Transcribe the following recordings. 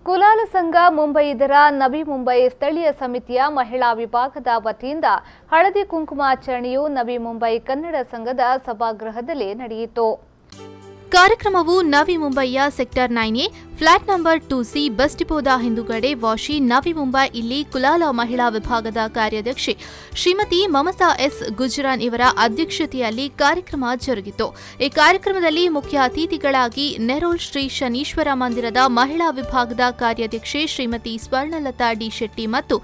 ಕುಲಾಲ ಸಂಘ ಮುಂಬೈ ಇದರ ನವಿ ಮುಂಬೈ ಸ್ಥಳೀಯ ಸಮಿತಿಯ ಮಹಿಳಾ ವಿಭಾಗದ ವತಿಯಿಂದ ಹಳದಿ ಕುಂಕುಮಾಚರಣೆಯು ನವಿ ಮುಂಬೈ ಕನ್ನಡ ಸಂಘದ ಸಭಾಗೃಹದಲ್ಲಿ ನಡೆಯಿತು. ಕಾರ್ಯಕ್ರಮವು ನವಿ ಮುಂಬೈಯ Sector 9A, flat number 2C, bus ಡಿಪೋದ ಹಿಂದುಗಡೆ, ವಾಶಿ, ನವಿ ಮುಂಬೈ. ಇಲ್ಲಿ ಕುಲಾಲ ಮಹಿಳಾ ವಿಭಾಗದ ಕಾರ್ಯಾಧ್ಯಕ್ಷೆ ಶ್ರೀಮತಿ ಮಮತಾ ಎಸ್ ಗುಜರಾನ್ ಇವರ ಅಧ್ಯಕ್ಷತೆಯಲ್ಲಿ ಕಾರ್ಯಕ್ರಮ ಜರುಗಿತು. ಈ ಕಾರ್ಯಕ್ರಮದಲ್ಲಿ ಮುಖ್ಯ ಅತಿಥಿಗಳಾಗಿ ನೆರೋಲ್ ಶ್ರೀ ಶನೀಶ್ವರ ಮಂದಿರದ ಮಹಿಳಾ ವಿಭಾಗದ ಕಾರ್ಯಾಧ್ಯಕ್ಷೆ ಶ್ರೀಮತಿ ಸ್ವರ್ಣಲತಾ ಡಿ ಶೆಟ್ಟಿ ಮತ್ತು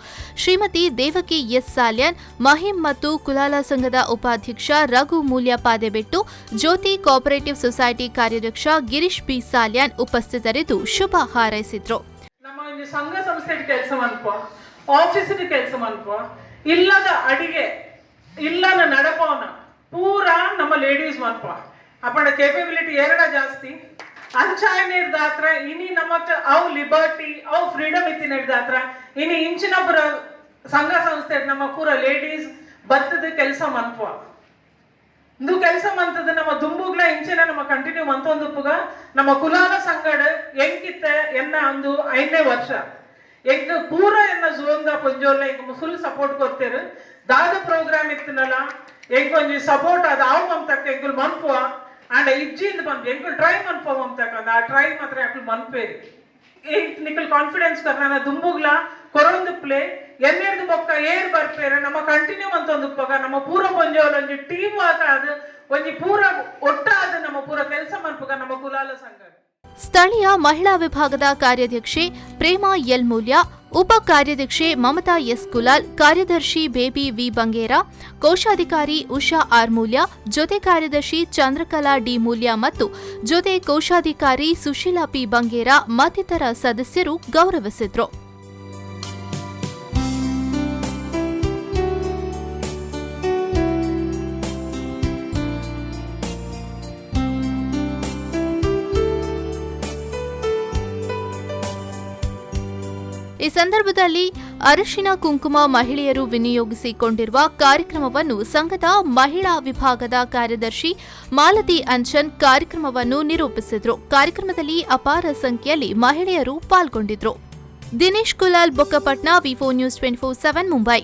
ಶ್ರೀಮತಿ ದೇವಕಿ ಎಸ್ ಸಾಲ್ಯಾನ್, ಮಹಿಮ್ ಮತ್ತು ಕುಲಾಲ ಸಂಘದ ಉಪಾಧ್ಯಕ್ಷ ರಘು ಮೂಲ್ಯ ಪಾದೆಬೆಟ್ಟು, ಜ್ಯೋತಿ ಕೋಆಪರೇಟಿವ್ ಸೊಸೈಟಿ ಕಾರ್ಯಾಧ್ಯಕ್ಷ ಗಿರೀಶ್ ಬಿ ಸಾಲ್ಯಾನ್ ಉಪಸ್ಥಿತರಿದ್ದು ಶುಭ ಹಾರೈಸಿದ್ರು. ನಮ್ಮ ಒಂದು ಸಂಘ ಸಂಸ್ಥೆ ಕೆಲಸ ಮನ್ಪ, ಆಫೀಸಿನ ಕೆಲಸ ಮನ್ಪ, ಇಲ್ಲದ ಅಡಿಗೆ ಇಲ್ಲನ ನಡಪವನ ಪೂರಾ ನಮ್ಮ ಲೇಡೀಸ್ ಮನ್ಪ. ಅಪ್ಪಣ ಕೇಪಬಿಲಿಟಿ ಎರಡ ಜಾಸ್ತಿ. ಅಂಚಾಯ ದಾತ್ರ ಇನಿ ನಮಕ್ ಅವು ಲಿಬರ್ಟಿ, ಅವು ಫ್ರೀಡಮ್ ಇತ್ತಿನ ದಾತ್ರ ಇನಿ ಇಂಚಿನ ಪುರ ಸಂಘ ಸಂಸ್ಥೆ ನಮ್ಮ ಪೂರ ಲೇಡೀಸ್ ಬತ್ತದ ಕೆಲಸ ಮನ್ಪ. ಇಂದು ಕೆಲಸ ಮಂತದ ನಮ್ಮ ದುಂಬುಗ್ಲ ಇಂಚಿನ ನಮ್ಮ ಕಂಟಿನ್ಯೂ ಮಂತೊಂದುಪ್ಪುಗ. ನಮ್ಮ ಕುಲಾಲ ಸಂಗಡ ಎಂಕಿತ್ತ ಎನ್ನ ಒಂದು 5ನೇ ವರ್ಷ. ಎಂಕ್ ಪೂರ ಎನ್ನ ಜೋನ್ದ ಪೊಂಜೋಲ್ನ ಎಂಕ್ ಫುಲ್ ಸಪೋರ್ಟ್ ಕೊಡ್ತೇರು. ದಾದ ಪ್ರೋಗ್ರಾಮ್ ಇತ್ತನಲ್ಲ, ಎಂಕ್ ಒಂಜಿ ಸಪೋರ್ಟ್ ಅದು ಆವು ಮಮ್ತಕ್ಕ ಎಂಕುಲ್ ಮನ್ಪುವ. ಅಂಡ್ ಇಜ್ಜಿಂದ ಮನ್ಪು, ಎಂಕುಲ್ ಟ್ರೈ ಮನ್ಪುವ ಮಮ್ತಕ್ಕ. ಆ ಟ್ರೈ ಮಾತ್ರ ಎಂಕುಲ್ ಮನ್ಪೇರಿ. ನಿಕಲ್ ಕಾನ್ಫಿಡೆನ್ಸ್ ಕರ್ನಾನ ದುಂಬುಗ್ಲ ಕೊರೊಂದು ಪ್ಲೇ ಎನ್ನೆರ್ದು ಬೊಕ್ಕ ಏರ್ ಬರ್ಪೇರೆ. ನಮ್ಮ ಕಂಟಿನ್ಯೂ ಅಂತ ಒಂದು ಉಪ್ಪಗ ನಮ್ಮ ಪೂರ ಪೊಂಜೋಲ್ ಒಂಜಿ ಟೀಮ್ ವರ್ಕ್ ಆದ್, ಒಂಜಿ ಪೂರ ಒಟ್ಟಾದ ನಮ್ಮ ಪೂರ ಕೆಲಸ ಮನ್ಪುಗ ನಮ್ಮ ಕುಲಾಲ ಸಂಘ. ಸ್ಥಳೀಯ ಮಹಿಳಾ ವಿಭಾಗದ ಕಾರ್ಯಾಧ್ಯಕ್ಷೆ ಪ್ರೇಮಾ ಎಲ್ ಮೂಲ್ಯ, ಉಪ ಕಾರ್ಯಾಧ್ಯಕ್ಷೆ ಮಮತಾ ಎಸ್ ಕುಲಾಲ್, ಕಾರ್ಯದರ್ಶಿ ಬೇಬಿ ವಿ ಬಂಗೇರಾ, ಕೋಶಾಧಿಕಾರಿ ಉಷಾ ಆರ್ ಮೂಲ್ಯ, ಜೊತೆ ಕಾರ್ಯದರ್ಶಿ ಚಂದ್ರಕಲಾ ಡಿ ಮೂಲ್ಯ ಮತ್ತು ಜೊತೆ ಕೋಶಾಧಿಕಾರಿ ಸುಶೀಲಾ ಪಿ ಬಂಗೇರಾ ಮತ್ತಿತರ ಸದಸ್ಯರು ಗೌರವಿಸಿದ್ರು. ಈ ಸಂದರ್ಭದಲ್ಲಿ ಅರಿಶಿನ ಕುಂಕುಮ ಮಹಿಳೆಯರು ವಿನಿಯೋಗಿಸಿಕೊಂಡಿರುವ ಕಾರ್ಯಕ್ರಮವನ್ನು ಸಂಘದ ಮಹಿಳಾ ವಿಭಾಗದ ಕಾರ್ಯದರ್ಶಿ ಮಾಲತಿ ಅಂಚನ್ ಕಾರ್ಯಕ್ರಮವನ್ನು ನಿರೂಪಿಸಿದರು. ಕಾರ್ಯಕ್ರಮದಲ್ಲಿ ಅಪಾರ ಸಂಖ್ಯೆಯಲ್ಲಿ ಮಹಿಳೆಯರು ಪಾಲ್ಗೊಂಡಿದ್ದರು. ದಿನೇಶ್ ಕುಲಾಲ್, ಬೊಕ್ಕಪಟ್ನ, ವಿಫೋ ನ್ಯೂಸ್ 24/7, ಮುಂಬೈ.